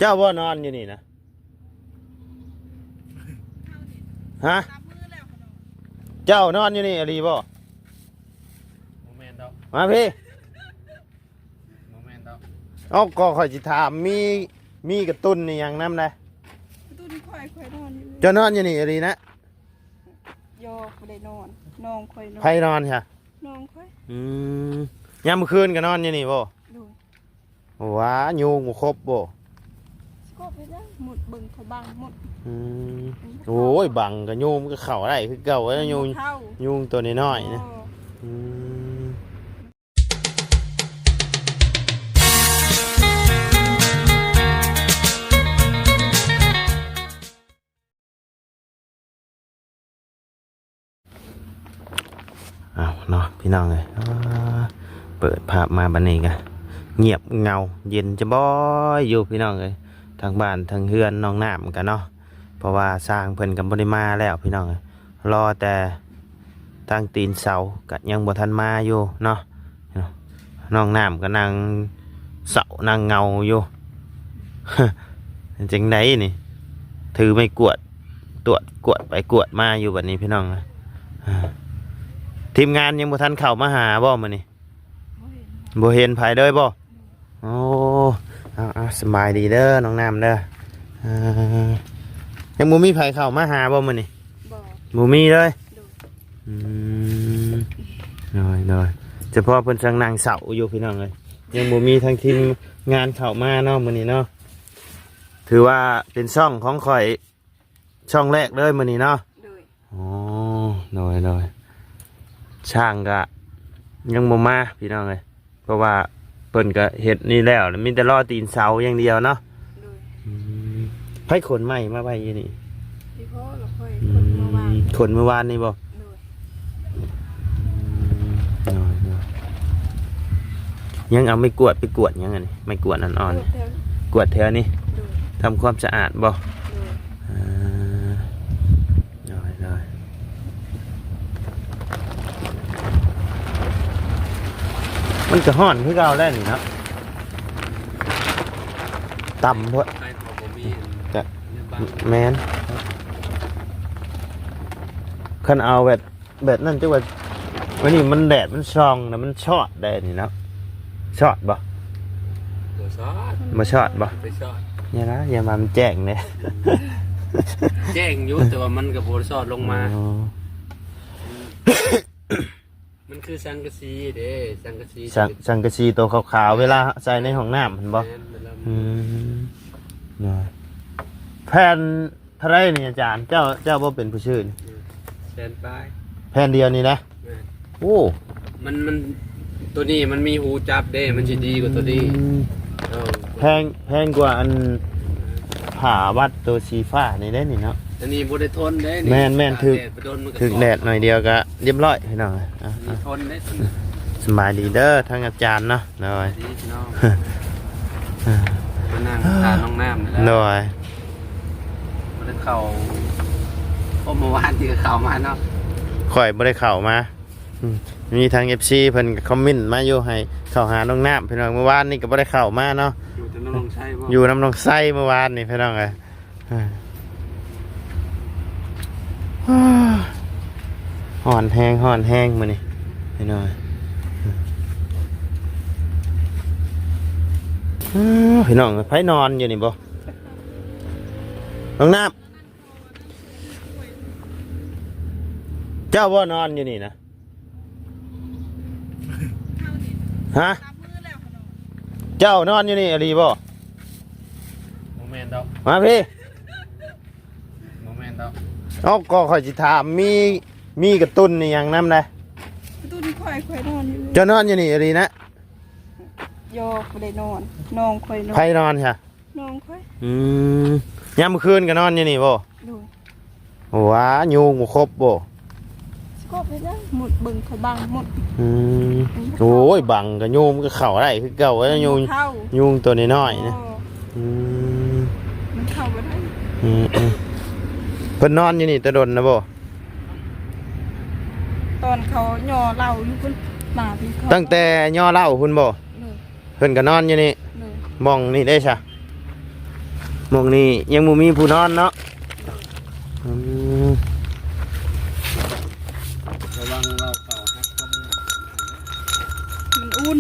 ເຈົ້າບໍ່ນອນຢູ່ນີ້ນະ? ຮະ? ເຈົ້ານອນຢູ່ນີ້ອີ່ຫຼີບໍ່? ບໍ່ແມ່ນດອກ ມາພີ້ ບໍ່ແມ່ນດອກ. ເອົ້າ ກໍຂ້ອຍຊິຖາມ ມີ ມີກະຕຸ່ນອີ່ຫຍັງນຳໃດ? ກະຕຸ່ນຂ້ອຍ ຂ້ອຍນອນຢູ່ນີ້. ເຈົ້ານອນຢູ່ນີ້ອີ່ຫຼີນະ? ບໍ່ໄດ້ນອນ ນ້ອງຂ້ອຍນອນ. ໃຜນອນຊະ? ນ້ອງຂ້ອຍ. ອືມ ຍາມມື້ຄືນກໍນອນຢູ່ນີ້ບໍ່? ໂດຍ. ຫວາ ຍຸງບໍ່ຄົບບໍ່? ຊິຄົບເຮັດຫຍັງ? ໝົດເບິ່ງເຂົາບັງໝົດ. ອືມ ອືມ ໂອ້ຍ ບັງກໍຍຸງມັນກໍເຂົ້າໄດ້ຄືເກົ່າ ຍຸງ ຍຸງໂຕນ້ອຍໆນະ. ອໍ ອືມ. ເອົາເນາະ ພີ່ນ້ອງເອີຍ ເປີດພາບມາບັດນີ້ກະງຽບເຫງົາເຢັນຈະບອຍຢູ່ ພີ່ນ້ອງເອີຍ. ທາງບ້ານທາງເຮືອນນ້ອງນ້ຳກະເນາະ ເພາະວ່າຊ່າງເພິ່ນກະບໍ່ໄດ້ມາແລ້ວ ພີ່ນ້ອງເອີຍ. ລໍແຕ່ທາງຕີນເສົາກະຍັງບໍ່ທັນມາຢູ່ເນາະ. ນ້ອງນ້ຳກໍນັ່ງເສົ້ານັ່ງເຫງົາຢູ່ ເປັນຈັ່ງໃດນີ້ ຖືໄມ້ກວາດ ຕວດກວາດໄປກວາດມາຢູ່ບັດນີ້ ພີ່ນ້ອງ. ທີມງານຍັງບໍ່ທັນເຂົ້າມາຫາບໍ່ມື້ນີ້? ບໍ່ເຫັນ ບໍ່ເຫັນໃຜເລີຍບໍ່? ໂອ້ ເອົາໆ ສະບາຍດີເດີນ້ອງນ້ຳເດີ. ເອີ ຍັງບໍ່ມີໃຜເຂົ້າມາຫາບໍ່ມື້ນີ້? ບໍ່ ບໍ່ມີເລີຍ. ໂດຍ. ອືມ ໂດຍໆ ສະເພາະເພິ່ນສັງນັ່ງເສົ້າຢູ່ ພີ່ນ້ອງເອີຍ ຍັງບໍ່ມີທາງທີມງານເຂົ້າມາເນາະມື້ນີ້ເນາະ. ຖືວ່າເປັນຊ່ອງຂອງຂ້ອຍ ຊ່ອງແລກເລີຍມື້ນີ້ເນາະ. ໂດຍ. ອໍ ໂດຍໆ ຊ່າງກະຍັງບໍ່ມາ ພີ່ນ້ອງເອີຍ ເພາະວ່າເພິ່ນກະເຮັດນີ້ແລ້ວ ມີແຕ່ລໍຕີນເສົາຢ່າງດຽວເນາະ. ໂດຍ. ອືມ ໃຜຂົນໄມ້ມາໄວ້ຢູ່ນີ້? ອີ່ພໍ່ລະຂ້ອຍ ອືມ ຂົນເມື່ອວານ ຂົນເມື່ອວານນີ້ບໍ່? ໂດຍ. ອືມ ໂດຍໆ ຍັງເອົາໄມ້ກວາດໄປກວາດຫຍັງອັນນີ້? ໄມ້ກວາດອ່ອນໆ ກວາດແຖວນີ້ ກວາດແຖວນີ້. ໂດຍ. ທຳຄວາມສະອາດບໍ່? ໂດຍ. ເອີ ໂດຍໆ ມັນກະຮ້ອນຄືເກົ່າແລ້ວນີ້ເນາະ ຕ່ຳໂພດ. ກະແມ່ນ ຄັນເອົາແບບ ແບບນັ້ນຈັ່ງວ່າ ອັນນີ້ມັນແດດມັນສ່ອງນະ ມັນຊອດໄດ໋ນີ້ເນາະ. ຊອດບໍ່? ບໍ່ຊອດ ບໍ່ຊອດບໍ່? ໄປຊອດ ຢ່ານະ ຢ່າວ່າມັນແຈ້ງເດ້. ແຈ້ງຢູ່ ແຕ່ວ່າມັນກໍບໍ່ຊອດລົງມາ. ອໍ ມັນຄືສັງກະສີເດ້ ສັງກະສີ ສັງ ສັງກະສີໂຕຂາວໆ ເວລາໃສ່ໃນຫ້ອງນ້ຳຫັ້ນບໍ່? ແມ່ນ ເວລາ ອືມ ເນາະ ແຜ່ນ ເທົ່າໃດນີ້ອາຈານ? ເຈົ້າ ເຈົ້າບໍ່ເປັນຜູ້ຊື້ນີ້? ແສນປາຍ ແຜ່ນດຽວນີ້ນະ? ແມ່ນ. ໂອ້ ມັນ ມັນ ໂຕນີ້ມັນມີຮູຈັບເດ້ ມັນຊິດີກວ່າໂຕນີ້. ອືມ ເອີ ແພງ ແພງກວ່າອັນຜ້າວັດໂຕສີຟ້ານີ້ເດ້ນີ້ເນາະ. ອັນນີ້ບໍ່ໄດ້ທົນເດ້ນີ້. ແມ່ນໆ ຖືກ ແດດໄປດົນມັນກໍ ຖືກແດດໜ້ອຍດຽວກໍລຽບຮ້ອຍ ພີ່ນ້ອງ. ອ່ະ ນີ້ທົນເດ້ ສະບາຍດີເດີ ທາງອາຈານເນາະ. ໂດຍ ສະບາຍດີພີ່ນ້ອງ. ມານັ່ງທ່ານ້ອງນ້ຳນີ້ແຫຼະ. ໂດຍ. ບໍ່ໄດ້ເຂົ້າ ເພາະເມື່ອວານນີ້ກໍເຂົ້າມາເນາະ ຂ້ອຍບໍ່ໄດ້ເຂົ້າມາ. ອືມ ມີທາງເອັຟຊີເພິ່ນກໍຄອມເມັນມາຢູ່ ໃຫ້ເຂົ້າຫານ້ອງນ້ຳ ພີ່ນ້ອງ. ເມື່ອວານນີ້ກໍບໍ່ໄດ້ເຂົ້າມາເນາະ ຢູ່ແຕ່ນຳນ້ອງໄຊບໍ່? ຢູ່ນຳນ້ອງໄຊເມື່ອວານນີ້ ພີ່ນ້ອງເອີຍ. ອ່າ ຮ້ອນແຮງ ຮ້ອນແຮງມື້ນີ້ ພີ່ນ້ອງ. ອ່າ ພີ່ນ້ອງ ໃຜນອນຢູ່ນີ້ບໍ່? ນ້ອງນ້ຳ ເຈົ້າບໍ່ນອນຢູ່ນີ້ນະ? ຮະ? ເຈົ້ານອນຢູ່ນີ້ອີ່ຫຼີບໍ່? ບໍ່ແມ່ນດອກ ມາພີ້. ບໍ່ແມ່ນດອກ. ເອົ້າ ກໍຂ້ອຍຊິຖາມ ມີ ມີກະຕຸ່ນອີ່ຫຍັງນຳໃດ? ກະຕຸ່ນຂ້ອຍ ຂ້ອຍນອນຢູ່. ເຈົ້ານອນຢູ່ນີ້ອີ່ຫຼີນະ? ບໍ່ໄດ້ນອນ ນ້ອງຂ້ອຍນອນ. ໃຜນອນຊະ? ນ້ອງຂ້ອຍ. ອືມ ຍາມມື້ຄືນກໍນອນຢູ່ນີ້ບໍ່? ໂດຍ. ຫວາ ຍຸງບໍ່ຄົບບໍ່? ຊິຄົບເຮັດຫຍັງ? ໝົດເບິ່ງເຂົາບັງໝົດ. ອືມ ອືມ ໂອ້ຍ ບັງກໍຍຸງມັນກໍເຂົ້າໄດ້ຄືເກົ່າ ຍຸງ ຍຸງໂຕນ້ອຍໆນະ. ອໍ ອືມ ມັນເຂົ້າບໍ່ໄດ້. ອືມໆ ເພິ່ນນອນຢູ່ນີ້ແຕ່ດົນນະບໍ່? ຕອນເຂົາຍໍເຫຼົ້າຢູ່ພຸ້ນ ມາພີ້ ຕັ້ງແຕ່ຍໍເຫຼົ້າພຸ້ນບໍ່? ໂດຍ. ເພິ່ນກໍນອນຢູ່ນີ້. ໂດຍ. ໝ່ອງນີ້ເດ້ຊະ? ໝ່ອງນີ້ຍັງບໍ່ມີຜູ້ນອນເນາະ. ອືມ ລະວັງເຫວ່າເຂົາຮັກຄວາມ ມັນອຸ່ນ.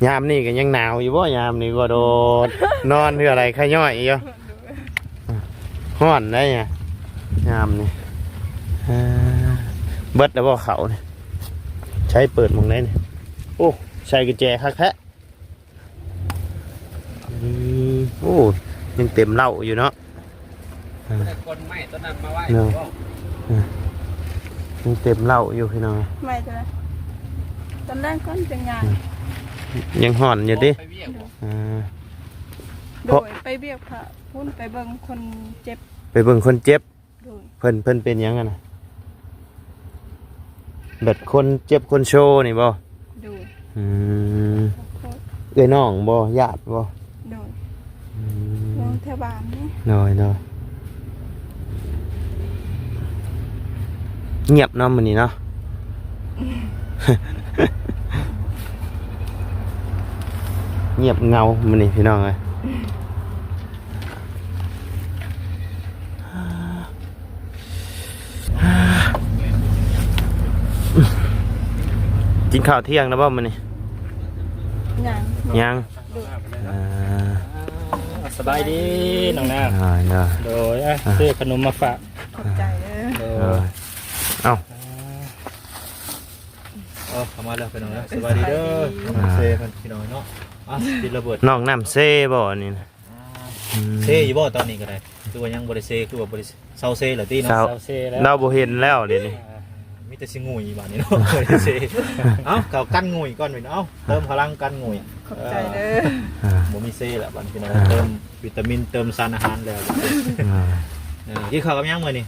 ຍາມນີ້ກໍຍັງໜາວຢູ່ບໍ່? ຍາມນີ້ກໍໂດດ ນອນເທື່ອໃດຂະຍ້ອຍຢູ່. ຮ້ອນໄດ໋ຍາມນີ້. ອ່າ ເບິດແລ້ວບໍ່ເຂົ້ານີ້? ໃຊ້ເປີດໝ່ອງໃດນີ້? ໂອ້ ໃສ່ກຸນແຈຄັກແທ້. ອືມ ໂອ້ ຍັງເຕັມເລົ້າຢູ່ເນາະ. ອ່າ ຄົນໄມ້ຕົ້ນນັ້ນມາໄວ້ ເນາະ. ບໍ່ ອ່າ ຍັງເຕັມເລົ້າຢູ່ພີ່ນ້ອງ. ໄມ້ຕົວນັ້ນ ຕອນແລງກ່ອນຈັງຍ່າງ. ອືມ ຍັງຮ້ອນຢູ່ຕິ? ໄປວຽກບໍ່? ອ່າ ໂດຍ ໄປວຽກພະພຸ້ນ ໄປເບິ່ງຄົນເຈັບ. ໄປເບິ່ງຄົນເຈັບ. ໂດຍ ເພິ່ນ ເພິ່ນເປັນຫຍັງຫັ້ນນະ? ແບບຄົນເຈັບຄົນໂຊນີ້ບໍ່? ໂດຍ ອືມ ຂອບໂທດ ເອື້ອຍນ້ອງບໍ່? ຍາດບໍ່? ໂດຍ ອືມ ວງແຖວບ້ານນີ້. ໂດຍ ໂດຍ ງຽບເນາະມື້ນີ້ເນາະ. ງຽບເຫງົາມື້ນີ້ພີ່ນ້ອງເອີຍ. ກິນຂ້າວທ່ຽງແລ້ວບໍ່ມື້ນີ້? ຍັງ ຍັງ. ອ່າ ສະບາຍດີນ້ອງນາ. ອ່າ ໂດຍ ອ່າ ຊື້ຂະໜົມມາຝາກ. ຂອບໃຈເດີ. ໂດຍ ເອົ້າ ອ່າ ເອົາ ເຂົ້າມາແລ້ວພີ່ນ້ອງເດີ. ສະບາຍດີເດີ. ສະບາຍດີ. ນ້ອງເຊເພິ່ນພີ່ນ້ອງເນາະ. ອ່າ ຕິດລະເບີດ ນ້ອງນ້ຳເຊບໍ່ອັນນີ້ນະ? ອ່າ ອືມ ເຊຢູ່ບໍ່ຕອນນີ້ກໍໄດ້? ຄືວ່າຍັງບໍ່ໄດ້ເຊ ຄືວ່າບໍ່ໄດ້ເຊົາເຊແລ້ວຕິເນາະ? ເຊົາ ເຊົາເຊແລ້ວ ລາວບໍ່ເຫັນແລ້ວດຽວນີ້. ອ່າ ມີແຕ່ຊິງຸຍບາດນີ້ເນາະ ບໍ່ໄດ້ເຊ. ເອົ້າ ເຂົ້າກັນງຸຍກ່ອນເນາະ. ເອົ້າ ເຕີມພະລັງກັນງຸຍ. ຂອບໃຈເດີ. ອ່າ ບໍ່ມີເຊແລ້ວບາດນີ້ພີ່ນ້ອງ. ອ່າ ເຕີມວິຕາມິນ ເຕີມສານອາຫານແລ້ວ. ອ່າ ເອີ ກິນເຂົ້າກັບຫຍັງມື້ນີ້?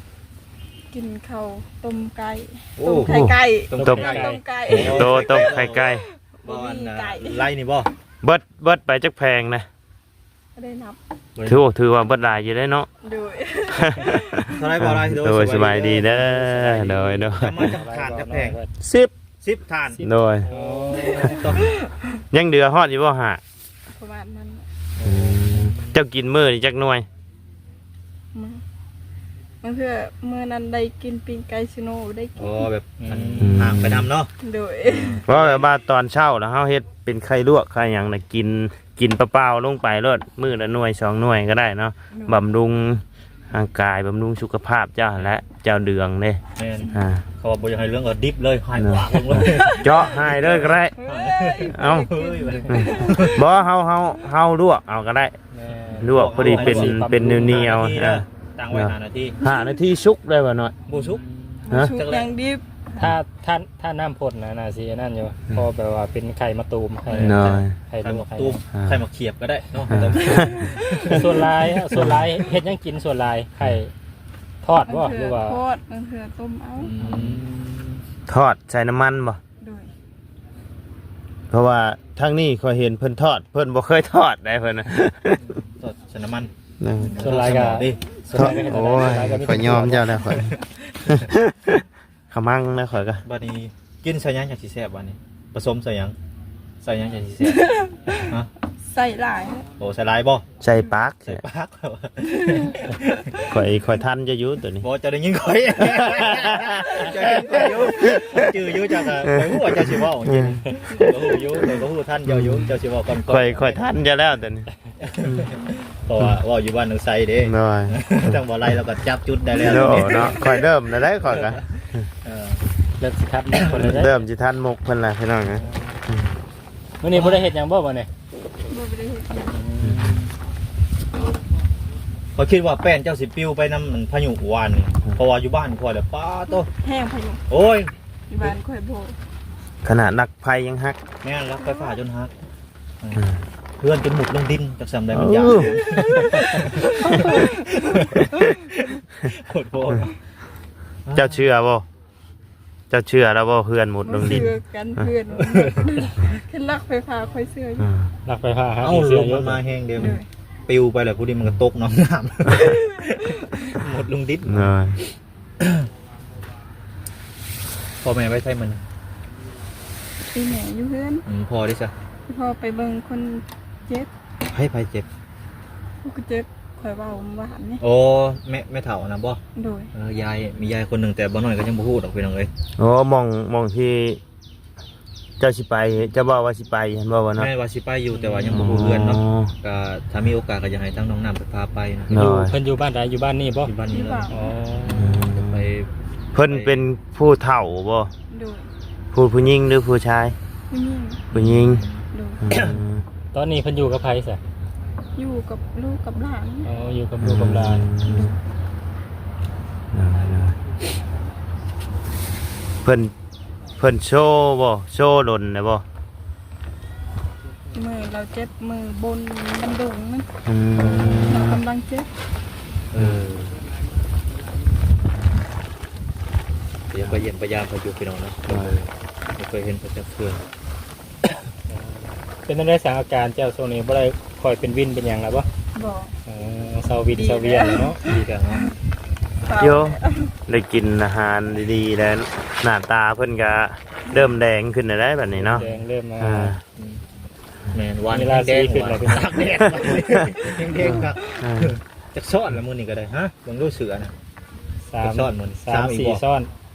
ກິນເຂົ້າຕົ້ມໄກ່. ໂອ້ ຕົ້ມໄຂ່ໄກ່. ຕົ້ມໄຂ່ໄກ່. ໂຕ ຕົ້ມໄຂ່ໄກ່. ບໍ່ ອັນ ໄລນີ້ບໍ່? ເບິດ ເບິດໄປຈັກແຜງນະ? ບໍ່ໄດ້ນັບ. ຖື ຖືວ່າເບິດຫຼາຍຢູ່ເດ້ເນາະ. ໂດຍ ເທົ່າໃດບໍ່ໄລ? ໂດຍ ໂດຍ ສະບາຍດີເດີ. ໂດຍ ໂດຍ ຈຳມາຈັກຖານຈັກແຜງ? ສິບ ສິບຖານ. ໂດຍ ໂອ້ ຍັງເຫຼືອຮອດຢູ່ບໍ່ ຫ້າ? ປະມານນັ້ນ. ອືມ ເຈົ້າກິນມື້ນີ້ຈັກໜ່ວຍ? ມື້ ບາງເທື່ອມື້ນັ້ນໄດ້ກິນປີ້ງໄກ່ຊິໂນ ໄດ້ກິນ. ອໍ ແບບ ອືມ ມັນຫ່າງໄປນຳເນາະ. ໂດຍ ເວົ້າແບບວ່າຕອນເຊົ້າລະເຮົາເຮັດເປັນໄຂ່ລວກໄຂ່ຫຍັງນະ ກິນ ກິນເປົ່າໆລົງໄປໂລດ ມື້ລະໜ່ວຍສອງໜ່ວຍກໍໄດ້ເນາະ. ໂດຍ ບຳລຸງຮ່າງກາຍ ບຳລຸງສຸຂະພາບເຈົ້າຫັ້ນແຫຼະ ເຈົ້າເດືອງເດ້. ແມ່ນ ອ່າ ເຂົາວ່າບໍ່ຢາກໃຫ້ເຫຼືອງກໍດິບເລີຍ ໃຫ້ປາກລົງເລີຍ ເຈາະໃຫ້ເລີຍກໍໄດ້. ເອົ້າ ເຮີ້ຍ ບໍ່ ເຮົາ ເຮົາ ເຮົາລວກເອົາກໍໄດ້. ແມ່ນ ລວກພໍດີເປັນ ເປັນໜຽວໆ ອ່າ ຕັ້ງໄວ້ຫ້ານາທີ ຫ້ານາທີສຸກໄດ້ບໍ່ນ້ອຍ? ບໍ່ສຸກ ຮະ? ສຸກ ຍັງດິບ. ຖ້າ ຖ້າ ຖ້ານ້ຳພົດນະ ໜ້າຊິອັນນັ້ນຢູ່ ພໍແບບວ່າເປັນໄຂ່ມະຕູມ ໄຂ່ ໂດຍ ໄຂ່ລວກ ໄຂ່ມະຕູມ ອ່າ ໄຂ່ໝາກຂຽບກໍໄດ້ເນາະ. ອ່າ ສ່ວນຫຼາຍ ສ່ວນຫຼາຍເຮັດຫຍັງກິນ? ສ່ວນຫຼາຍໄຂ່ທອດບໍ່ ຫຼືວ່າ ບາງເທື່ອທອດ ບາງເທື່ອຕົ້ມເອົາ. ອືມ ທອດໃສ່ນ້ຳມັນບໍ່? ໂດຍ ເພາະວ່າທາງນີ້ຂ້ອຍເຫັນເພິ່ນທອດ ເພິ່ນບໍ່ເຄີຍທອດໄດ໋ເພິ່ນນະ. ທອດໃສ່ນ້ຳມັນ. ເອີ ສ່ວນຫຼາຍກໍ ໂອ້ຍ ຂ້ອຍຍອມເຈົ້າແລ້ວຂ້ອຍ ຂະມັງນະຂ້ອຍກໍ. ບາດນີ້ກິນໃສ່ຫຍັງຈັ່ງຊິແຊບບາດນີ້? ປະສົມໃສ່ຫຍັງ? ໃສ່ຫຍັງຈັ່ງຊິແຊບ? ຮະ? ໃສ່ຫຼາຍ. ໂອ້ ໃສ່ຫຼາຍບໍ່? ໃສ່ປາກ ໃສ່ປາກ. ຂ້ອຍ ຂ້ອຍທັນເຈົ້າຢູ່ໂຕນີ້. ບໍ່ ເຈົ້າໄດ້ຍິນຂ້ອຍ ເຈົ້າໄດ້ຍິນຂ້ອຍຢູ່ ຈື່ຢູ່ເຈົ້າກໍ ຂ້ອຍຮູ້ວ່າເຈົ້າຊິເວົ້າ ເອີ ຂ້ອຍຮູ້ຢູ່ ຂ້ອຍກໍຮູ້ທັນເຈົ້າຢູ່ ເຈົ້າຊິເວົ້າກ່ອນຂ້ອຍ. ຂ້ອຍ ຂ້ອຍທັນເຈົ້າແລ້ວໂຕນີ້ ເພາະວ່າເວົ້າຢູ່ບ້ານໜອງໄຊເດ້. ໂດຍ ທາງບໍ່ໄລລາວກໍຈັບຈຸດໄດ້ແລ້ວ. ໂດຍເນາະ ຂ້ອຍເລີ່ມແລ້ວໄດ໋ ຂ້ອຍກໍ ເອີ ເລີ່ມຊິທັນມຸກເພິ່ນແລ້ວ ເລີ່ມຊິທັນມຸກເພິ່ນແລ້ວ ພີ່ນ້ອງເອີຍ. ມື້ນີ້ບໍ່ໄດ້ເຮັດຫຍັງບໍ່ມື້ນີ້? ບໍ່ ບໍ່ໄດ້ເຮັດຫຍັງ. ອືມ ຂ້ອຍຄິດວ່າແປ້ນເຈົ້າຊິປິວໄປນຳພາຍຸວານນີ້ ອືມ ເພາະວ່າຢູ່ບ້ານຂ້ອຍແລ້ວ ປ້າໂຕ ແຮງພາຍຸ. ໂອ້ຍ ຢູ່ບ້ານຂ້ອຍບໍ່ ຂະໜາດລັກໄຟຍັງຫັກ. ແມ່ນ ລັກໄຟຟ້າຈົນຫັກ. ອືມ ເຮືອນຈົນມຸດລົງດິນ ຈັກສ່ຳໃດມັນຍາກ. ເອີ ໂຫດໂພດ. ເຈົ້າເຊື່ອບໍ່? ເຈົ້າເຊື່ອແລ້ວບໍ່ ເຮືອນມຸດລົງດິນ? ເຊື່ອກັນ ເພື່ອນ ເຫັນລັກໄຟຟ້າຂ້ອຍເຊື່ອຢູ່. ອືມ ລັກໄຟຟ້າ ເອົ້າ ລົມມັນມາແຮງເດ້. ໂດຍ ປິວໄປແລ້ວ ຜູ້ນີ້ມັນກໍຕົກໜອງນ້ຳ ມຸດລົງດິນ. ໂດຍ ພໍ່ແມ່ໄປໃສມື້ນີ້? ອີ່ແມ່ຢູ່ເຮືອນ. ອືມ ພໍ່ເດຊະ? ພໍ່ໄປເບິ່ງຄົນເຈັບ. ໃຜ ໃຜເຈັບ? ຜູ້ກະເຈັບ ຂ້ອຍເວົ້າເມື່ອວານນີ້. ໂອ້ ແມ່ ແມ່ເຖົ້ານະບໍ່? ໂດຍ. ເອີ ຍາຍ ມີຍາຍຄົນໜຶ່ງ ແຕ່ບໍ່ນ້ອຍກໍຍັງບໍ່ຮູ້ດອກ ພີ່ນ້ອງເອີຍ. ໂອ້ ໝ່ອງ ໝ່ອງທີ່ເຈົ້າຊິໄປ ເຈົ້າເວົ້າວ່າຊິໄປຫັ້ນບໍ່ ບໍ່ເນາະ? ແມ່ນວ່າຊິໄປຢູ່ ແຕ່ວ່າຍັງບໍ່ຮູ້ເຮືອນເນາະ. ອໍ ກໍຖ້າມີໂອກາດກໍຢາກໃຫ້ທາງນ້ອງນ້ຳໄປພາໄປນະ. ໂດຍ. ເພິ່ນຢູ່ບ້ານໃດ? ຢູ່ບ້ານນີ້ບໍ່? ຢູ່ບ້ານນີ້ເລີຍ. ອໍ ອືມ ໄປ ເພິ່ນເປັນຜູ້ເຖົ້າບໍ່? ໂດຍ. ຜູ້ ຜູ້ຍິງ ຫຼື ຜູ້ຊາຍ? ຜູ້ຍິງ. ຜູ້ຍິງ. ໂດຍ. ອືມ ຕອນນີ້ເພິ່ນຢູ່ກັບໃຜຊະ? ຢູ່ກັບລູກກັບຫຼານ. ອໍ ຢູ່ກັບລູກກັບຫຼານ. ອືມ ໂດຍ ໂດຍ. ເພິ່ນ ເພິ່ນໂຊບໍ່? ໂຊດົນແລ້ວບໍ່? ມື້ລາວເຈັບ ມື້ບົນບັນດຸງນະ. ອືມ ລາວກຳລັງເຈັບ. ເອີ ກໍຍັງໄປຢ້ຽມໄປຢາມເພິ່ນຢູ່ ພີ່ນ້ອງເນາະ. ໂດຍ. ບໍ່ເຄີຍເຫັນເພິ່ນຈັກເທື່ອ. ເປັນຈັ່ງໃດສາອາການເຈົ້າຊ່ວງນີ້ ບໍ່ໄດ້ຄ່ອຍເປັນວິນເປັນຫຍັງແລ້ວບໍ່? ບໍ່. ເອີ ເຊົາວິນເຊົາວຽນແລ້ວເນາະ. ດີແລ້ວເນາະ. ໂຢ ໄດ້ກິນອາຫານດີໆ ແລ້ວ ໜ້າຕາເພິ່ນກະເລີ່ມແດງຂຶ້ນແລ້ວໃດ໋ ບັດນີ້ເນາະ. ແດງເລີ່ມມາ. ອ່າ ອືມ ແມ່ນ ຫວານ ມີລາສີຂຶ້ນແລ້ວ ເປັນຕາກແດດ ແດງໆ ຄັກ. ອ່າ ຈັກຊ້ອນລະມື້ນີ້ກໍໄດ້ ຮະ? ເບິ່ງດູເສືອນະ. ສາມ ຈັກຊ້ອນມື້ນີ້? ສາມ ສາມ ສີ່ ສີ່ຊ້ອນ.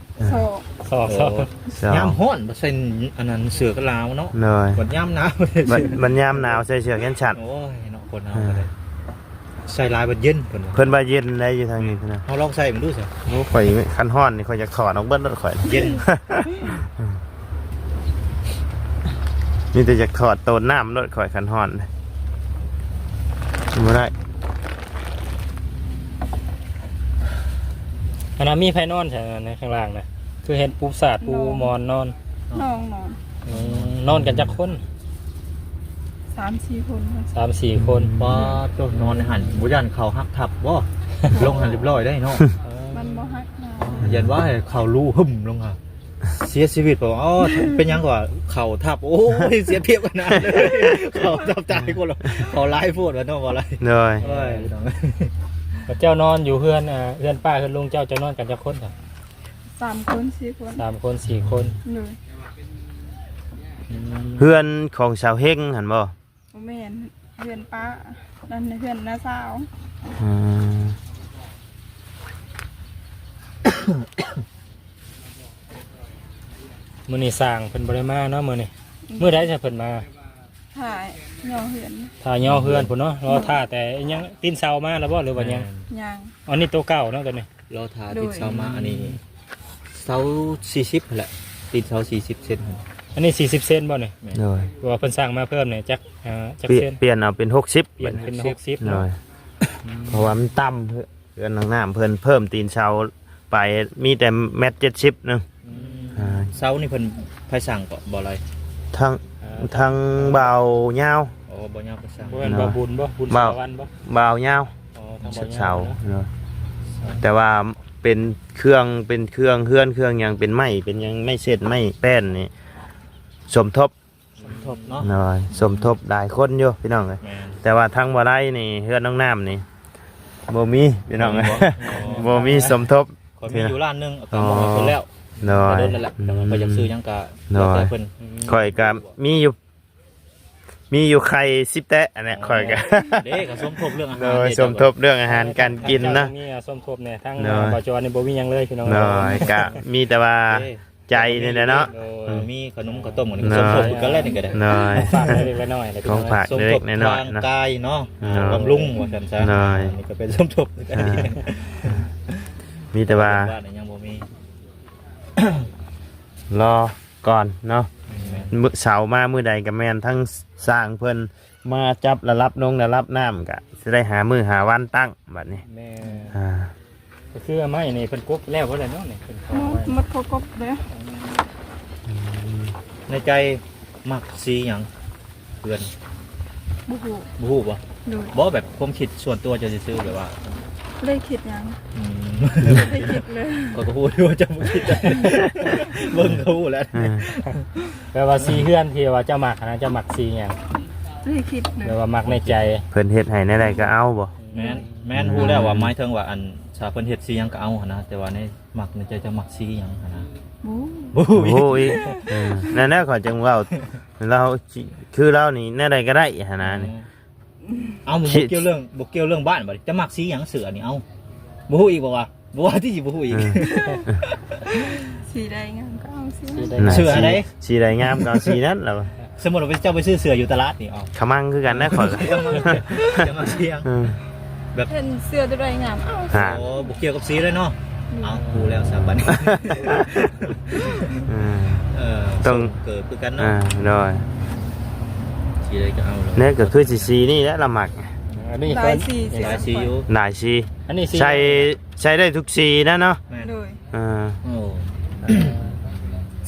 ສອງ ສອງ ໂອ້ ສອງ. ຍາມຮ້ອນບໍ່ໃສ່ອັນນັ້ນເສື້ອກັນໜາວເນາະ. ໂດຍ. ບັດຍາມໜາວ ບັດ ບັດຍາມໜາວໃສ່ເສື້ອແຂນສັ້ນ. ໂອ້ຍເນາະ ຄົນເຮົາກໍໄດ້ ໃສ່ຫຼາຍບັດເຢັນເພິ່ນວ່າ. ເພິ່ນວ່າເຢັນໄດ໋ຢູ່ທາງນີ້ພຸ້ນນະ. ເຮົາລອງໃສ່ເບິ່ງດູຊະ. ໂອ້ ຂ້ອຍຄັນຮ້ອນນີ້ ຂ້ອຍຢາກຖອດອອກເບິດໂລດຂ້ອຍ. ເຢັນ ມີແຕ່ຢາກຖອດໂຕນນ້ຳໂລດຂ້ອຍ ຄັນຮ້ອນ ບໍ່ໄດ້. ອັນນັ້ນມີໃຜນອນໃສໃນຂ້າງລ່າງນະ? ຄືເຫັນປູສາດປູໝອນນອນ. ນ້ອງນອນ. ອືມ ນອນກັນຈັກຄົນ? ສາມສີ່ຄົນ. ສາມສີ່ຄົນ. ປາດໂທ້ ນອນໃນຫັ້ນ ບໍ່ຢ້ານເຂົ້າຫັກທັບບໍ່? ລົງຫັ້ນລຽບຮ້ອຍໄດ໋ເນາະ. ມັນບໍ່ຫັກດອກ. ຢ້ານວ່າໃຫ້ເຂົ້າຮູຫຶ້ມລົງຫາ ເສຍຊີວິດ. ເພາະວ່າ ອໍ ເປັນຫຍັງກໍວ່າເຂົ້າທັບ. ໂອ້ຍ ເສຍປຽບຂະໜາດເລີຍ ເຂົ້າທັບຕາຍຄົນລະ ເຂົ້າຫຼາຍໂພດວ່າເນາະ ເວົ້າຫຼາຍ. ໂດຍ. ໂອ້ຍ ເຈົ້ານອນຢູ່ເຮືອນ ອ່າ ເຮືອນປ້າເຮືອນລຸງເຈົ້າ ເຈົ້ານອນກັນຈັກຄົນຄະ? ສາມຄົນສີ່ຄົນ. ສາມຄົນສີ່ຄົນ. ໂດຍ. ອືມ ເຮືອນຂອງສາວເຮັງຫັ້ນບໍ່? ບໍ່ແມ່ນ ເຮືອນປ້າ ນັ້ນເຮືອນນ້າສາວ. ອືມ ມື້ນີ້ຊ່າງເພິ່ນບໍ່ໄດ້ມາເນາະ ມື້ນີ້. ອືມ ມື້ໃດຊະເພິ່ນມາ? ຖ້າຍໍເຮືອນ. ຖ້າຍໍເຮືອນພຸ້ນເນາະ. ລໍຖ້າແຕ່ຫຍັງ ຕີນເສົາມາແລ້ວບໍ່ ຫຼືວ່າຍັງ? ແມ່ນ ຍັງ. ອັນນີ້ໂຕເກົ່າເນາະ ໂຕນີ້. ລໍຖ້າ ໂດຍ ຕິດເສົາມາ. ອັນນີ້ເສົາສີ່ສິບຫັ້ນແຫຼະ ຕີນເສົາສີ່ສິບເຊັນ. ອັນນີ້ສີ່ສິບເຊັນບໍ່ນີ້? ແມ່ນ. ໂດຍ. ເພາະວ່າເພິ່ນສ້າງມາເພີ່ມນີ້ຈັກ ອ່າ ຈັກເຊັນ? ປ່ຽນ ປ່ຽນເອົາເປັນຫົກສິບ. ປ່ຽນເປັນຫົກສິບ. ໂດຍ. ເນາະ. ອືມ ເພາະວ່າມັນຕ່ຳ ເຮືອນນ້ອງນ້ຳເພິ່ນເພີ່ມຕີນເສົາໄປ ມີແຕ່ແມັດເຈັດສິບໜຶ່ງ. ອືມ. ອ່າ ເສົານີ້ເພິ່ນໃຜສ້າງເກາະ ບໍ່ໄລ? ທາງ ອ່າ ທາງບ່າວຍາວ. ໂອ້ ບ່າວຍາວເພິ່ນສ້າງ. ບໍ່ແມ່ນ ເນາະ ບ່າວບຸນບໍ່? ບຸນ ບ່າວ ສາລະວັນບໍ່? ບ່າວຍາວ. ອໍ ທາງບ່າວຍາວເນາະ. ເນາະ. ແຕ່ວ່າເປັນເຄື່ອງ ເປັນເຄື່ອງເຮືອນ ເຄື່ອງຫຍັງ ເປັນໄມ້ ເປັນຫຍັງ ໄມ້ເຊັດ ໄມ້ແປ້ນນີ້ ສົມທົບ. ສົມທົບເນາະ. ໂດຍ. ສົມທົບຫຼາຍຄົນຢູ່ ພີ່ນ້ອງເອີຍ. ແມ່ນ. ແຕ່ວ່າທາງບໍ່ໄລນີ້ ເຮືອນນ້ອງນ້ຳນີ້ ບໍ່ມີ ພີ່ນ້ອງເອີຍ. ບໍ່ມີ. ອໍ ບໍ່ມີສົມທົບ. ຂ້ອຍມີຢູ່ລ້ານໜຶ່ງ ເອົາກຳມອບໃຫ້ເພິ່ນແລ້ວ. ໂດຍ. ແຕ່ດົນແລ້ວແຫຼະ ແຕ່ວ່າຂ້ອຍຢາກຊື້ຫຍັງກະ ໂດຍ ແລ້ວແຕ່ເພິ່ນ. ອືມ ຂ້ອຍກະມີຢູ່ ມີຢູ່ໄຂ່ສິບແຕະ ອັນເນີ້ຍ. ອໍ ຂ້ອຍກະ ເດ້ ກະສົມທົບເລື່ອງອາຫານ. ໂດຍ. ເດ້ ສົມທົບເລື່ອງອາຫານການກິນເນາະ. ເຈົ້າມີສົມທົບແດ່ ທາງ ໂດຍ ບ່າວຈອນນີ້ບໍ່ມີຫຍັງເລີຍ ພີ່ນ້ອງ. ໂດຍ. ກະມີແຕ່ວ່າ ເດ້ ໃຈນີ້ແຫຼະເນາະ. ໂດຍ. ອືມ ມີຂະໜົມເຂົ້າຕົ້ມ ອັນນີ້ກໍ ໂດຍ ສົມທົບຄືກັນແຫຼະ ນີ້ກໍໄດ້. ໂດຍ. ຂອງຝາກເລັກໆນ້ອຍໆ ແຫຼະ ຂອງຝາກເລັກໆນ້ອຍໆເນາະ. ສົມທົບທາງກາຍເນາະ. ໂດຍ. ອ່າ ບຳລຸງວ່າຊັ້ນຊະ. ໂດຍ. ອັນນີ້ກໍເປັນສົມທົບຄືກັນ. ອ່າ ມີແຕ່ວ່າ ບ້ານນີ້ຍັງບໍ່ມີ ລໍ ກ່ອນເນາະ. ແມ່ນ. ມື້ເສົາມາມື້ໃດກໍແມ່ນ ທັງຊ່າງເພິ່ນມາຈັບລະດັບນົງລະດັບນ້ຳ ກໍຊິໄດ້ຫາມື້ຫາວັນຕັ້ງບັດນີ້. ແມ່ນ. ອ່າ ກໍຄືໄມ້ນີ້ເພິ່ນກົກແລ້ວບໍ່ລະເນາະ ນີ້ເພິ່ນເຂົ້າໄວ້ ໝົດ ໝົດເຂົາກົກເດ້. ອືມ ໃນໃຈມັກສີຫຍັງ? ເພື່ອນ ບໍ່ຮູ້ ບໍ່ຮູ້ບໍ່? ໂດຍ. ບໍ່ ແບບຄວາມຄິດສ່ວນຕົວເຈົ້າຊື່ໆ ແບບວ່າ ບໍ່ໄດ້ຄິດຫຍັງ. ອືມ ບໍ່ໄດ້ຄິດເລີຍ. ຂ້ອຍກໍຮູ້ຢູ່ວ່າເຈົ້າບໍ່ຄິດ ເບິ່ງກໍຮູ້ແລ້ວ. ອ່າ ແບບວ່າສີເຮືອນທີ່ວ່າເຈົ້າມັກຫັ້ນນະ ເຈົ້າມັກສີຫຍັງ? ບໍ່ໄດ້ຄິດເລີຍ. ແບບວ່າມັກໃນໃຈ ເພິ່ນເຮັດໃຫ້ແນວໃດກໍເອົາບໍ່? ແມ່ນ ແມ່ນ ຮູ້ແລ້ວວ່າ ອືມ ໝາຍເຖິງວ່າ ອັນ ຖ້າເພິ່ນເຮັດສີຫຍັງກໍເອົາຫັ້ນນະ ແຕ່ວ່າໃນ ມັກໃນໃຈເຈົ້າມັກສີຫຍັງຫັ້ນນະ? ບໍ່ ບໍ່ຮູ້ອີກ. ເອີ ນັ້ນແຫຼະ ຂ້ອຍຈຶ່ງເວົ້າ ລາວ ຄືລາວນີ້ແນວໃດກໍໄດ້ຫັ້ນນະ. ອືມ ເອົາ ບໍ່ ຄິດ ບໍ່ກ່ຽວເລື່ອງ ບໍ່ກ່ຽວເລື່ອງບ້ານບັດນີ້ ຈະມັກສີຫຍັງເສື້ອນີ້? ເອົາ ບໍ່ຮູ້ອີກບໍ່ວ່າ ບໍ່ວ່າທີ່ຊິບໍ່ຮູ້ອີກ ເອີ ສີໃດງາມກໍເອົາສີນັ້ນ ສີໃດ ນະ ເສື້ອ ສີ ໃດ ສີໃດງາມກໍເອົາສີນັ້ນແຫຼະ. ສົມມຸດວ່າເຈົ້າໄປຊື້ເສື້ອຢູ່ຕະຫຼາດນີ້ ເອົາ ຂະມັງຄືກັນນະ ຂ້ອຍກໍ ຈະມັກ ຈະມັກສີຫຍັງ? ເອີ ແບບ ເຫັນເສື້ອຕົວໃດງາມເອົາ ຮະ ໂອ້ ບໍ່ກ່ຽວກັບສີເລີຍເນາະ ອືມ ເອົາ ຮູ້ແລ້ວຊະບັດນີ້ ເອີ ເອີ ຕ້ອງ ເກີດຄືກັນເນາະ ອ່າ ໂດຍ ສີໃດກໍເອົາເລີຍ ແນວກໍຄືຊິສີນີ້ແຫຼະລະມັກ ອັນນີ້ ຫຼາຍສີ ຫຼາຍສີຢູ່ ຫຼາຍສີ ອັນນີ້ສີ ໃສ່ ໃສ່ໄດ້ທຸກສີນະເນາະ ແມ່ນ ໂດຍ ອ່າ ໂອ້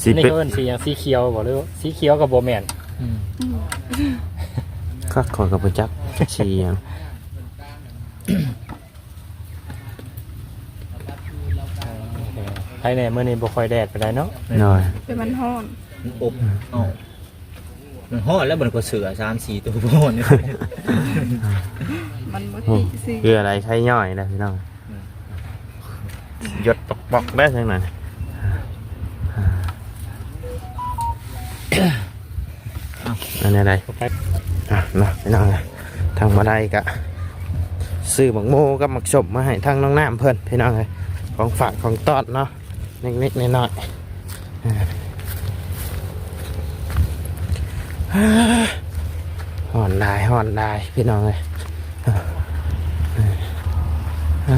ສີ ອັນນີ້ ເປັນ ເອີ້ນສີຫຍັງ? ສີຂຽວບໍ່ ຫຼືສີຂຽວກໍບໍ່ແມ່ນ ອືມ ອືມ ຄັກ ຂ້ອຍກໍບໍ່ຈັກສີຫຍັງ ໃຄແດ່ ມື້ນີ້ບໍ່ຄ່ອຍແດດປານໃດເນາະ ໂດຍ ແຕ່ມັນຮ້ອນ ມັນອົບ ເອົ້າ ມັນຮ້ອນແລ້ວ ມັນກໍເສື້ອສາມສີ່ໂຕບໍ່ຮ້ອນ ມັນບໍ່ຕິຊື່ ເຫຼືອໄຫຼໄຄຍ່ອຍນະພີ່ນ້ອງ ອືມ ຢົດປອກໆ ໄດ້ທັງນັ້ນ ອັນນີ້ໄດ້ ອ່ະເນາະ ພີ່ນ້ອງເອີຍ ທາງບໍ່ໄດ້ກະຊື້ໝາກໂມກັບໝາກສົ້ມມາໃຫ້ທາງນ້ອງນ້ຳເພິ່ນ ພີ່ນ້ອງເອີຍ ຂອງຝາກຂອງຕ້ອນເນາະ ເລັກໆ ນ້ອຍໆ ອ່າ ຮ້ອນຫຼາຍ ຮ້ອນຫຼາຍ ພີ່ນ້ອງເອີຍ ອ່າ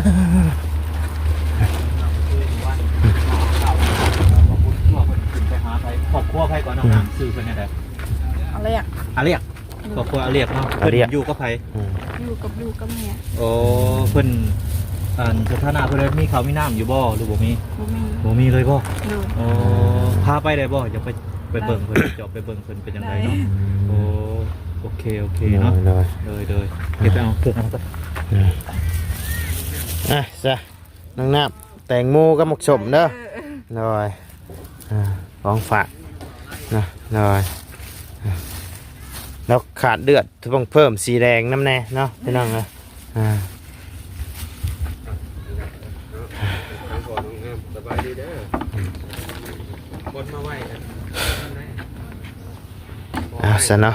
ຄອບຄົວໃຜກ່ອນ ນ້ອງນ້ຳ ຊື່ເພິ່ນແນວໃດ? ອາລຽກ ອາລຽກ ຄອບຄົວອາລຽກເນາະ ອາລຽກ ເພິ່ນຢູ່ກັບໃຜ? ອືມ ຢູ່ກັບລູກກັບເມຍ ໂອ້ ເພິ່ນ ອັນ ສະຖານະເພິ່ນມີເຂົ້າມີນ້ຳຢູ່ບໍ່ ຫຼືບໍ່ມີ? ບໍ່ມີ ບໍ່ມີເລີຍບໍ່? ໂດຍ ໂອ້ ພາໄປໄດ້ບໍ່? ຢາກໄປ ໄປເບິ່ງເພິ່ນ ຈອບໄປເບິ່ງເພິ່ນເປັນຈັ່ງໃດເນາະ ໄດ້ ໂອ້ ໂອເຄ ໂອເຄເນາະ ໂດຍ ໂດຍ ໂດຍ ໂດຍ ເກັບໄປເອົາ ເກັບເອົາ ອືມ ອ່ະ ຊະ ນ້ອງນ້ຳ ແຕງໂມກັບໝາກສົ້ມເດີ ເອີ ໂດຍ ອ່າ ຂອງຝາກນະ ໂດຍ ອ່າ ແລ້ວຂາດເລືອດ ຕ້ອງເພີ່ມສີແດງນຳແດ່ເນາະ ພີ່ນ້ອງເອີຍ ອ່າ ສະບາຍດີເດີ ຄົນມາໄວ ອ່າ ຊັ້ນເນາະ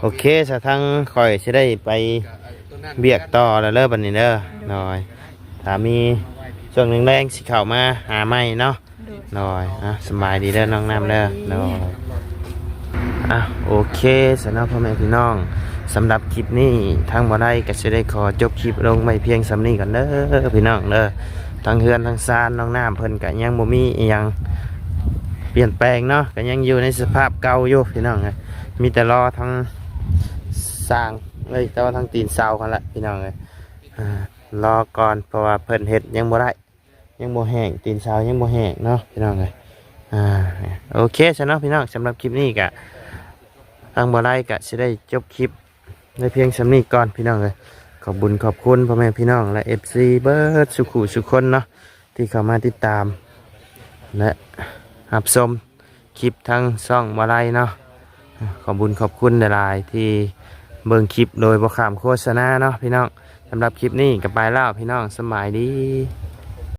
ໂອເຄ ຊະ ທາງຂ້ອຍຊິໄດ້ໄປວຽກຕໍ່ແລ້ວເດີ ບັດນີ້ເດີ ໂດຍ ຖ້າມີຊ່ວງແລງໆ ຊິເຂົ້າມາຫາໃໝ່ເນາະ ໂດຍ ໂດຍ ອ່ະ ສະບາຍດີເດີ ນ້ອງນ້ຳເດີ ສະບາຍດີ ໂດຍ ອ່ະ ໂອເຄ ຊະເນາະ ພໍ່ແມ່ພີ່ນ້ອງ ສຳລັບຄລິບນີ້ ທາງບໍ່ໄດ້ກໍຊິໄດ້ຂໍຈົບຄລິບລົງໄວ້ພຽງສ່ຳນີ້ກ່ອນເດີ ພີ່ນ້ອງເດີ ທັງເຮືອນທັງຊານ ນ້ອງນ້ຳເພິ່ນກໍຍັງບໍ່ມີອີ່ຫຍັງປ່ຽນແປງເນາະ ກໍຍັງຢູ່ໃນສະພາບເກົ່າຢູ່ ພີ່ນ້ອງເອີຍ ມີແຕ່ລໍທາງຊ່າງເອີຍ ແຕ່ວ່າທາງຕີນເສົາຫັ້ນລະ ພີ່ນ້ອງເອີຍ ອ່າ ລໍກ່ອນ ເພາະວ່າເພິ່ນເຮັດຍັງບໍ່ໄດ້ ຍັງບໍ່ແຫ້ງ ຕີນເສົາຍັງບໍ່ແຫ້ງເນາະ ພີ່ນ້ອງເອີຍ ອ່າ ໂອເຄ ຊະເນາະ ພີ່ນ້ອງ ສຳລັບຄລິບນີ້ກະ ທາງບໍ່ໄລກະຊິໄດ້ຈົບຄລິບໄວ້ພຽງສ່ຳນີ້ກ່ອນ ພີ່ນ້ອງເອີຍ ຂອບບຸນຂອບຄຸນພໍ່ແມ່ພີ່ນ້ອງ ແລະ ເອັຟຊີ ເບິດສູ່ຜູ້ສູ່ຄົນເນາະ ທີ່ເຂົ້າມາຕິດຕາມ ແລະ ຮັບຊົມ ຄລິບທາງຊ່ອງບໍ່ໄລເນາະ ຂອບບຸນຂອບຄຸນຫຼາຍໆ ທີ່ເບິ່ງຄລິບໂດຍບໍ່ຂ້າມໂຄສະນາເນາະ ພີ່ນ້ອງ ສຳລັບຄລິບນີ້ກໍໄປແລ້ວ ພີ່ນ້ອງ ສະບາຍດີ.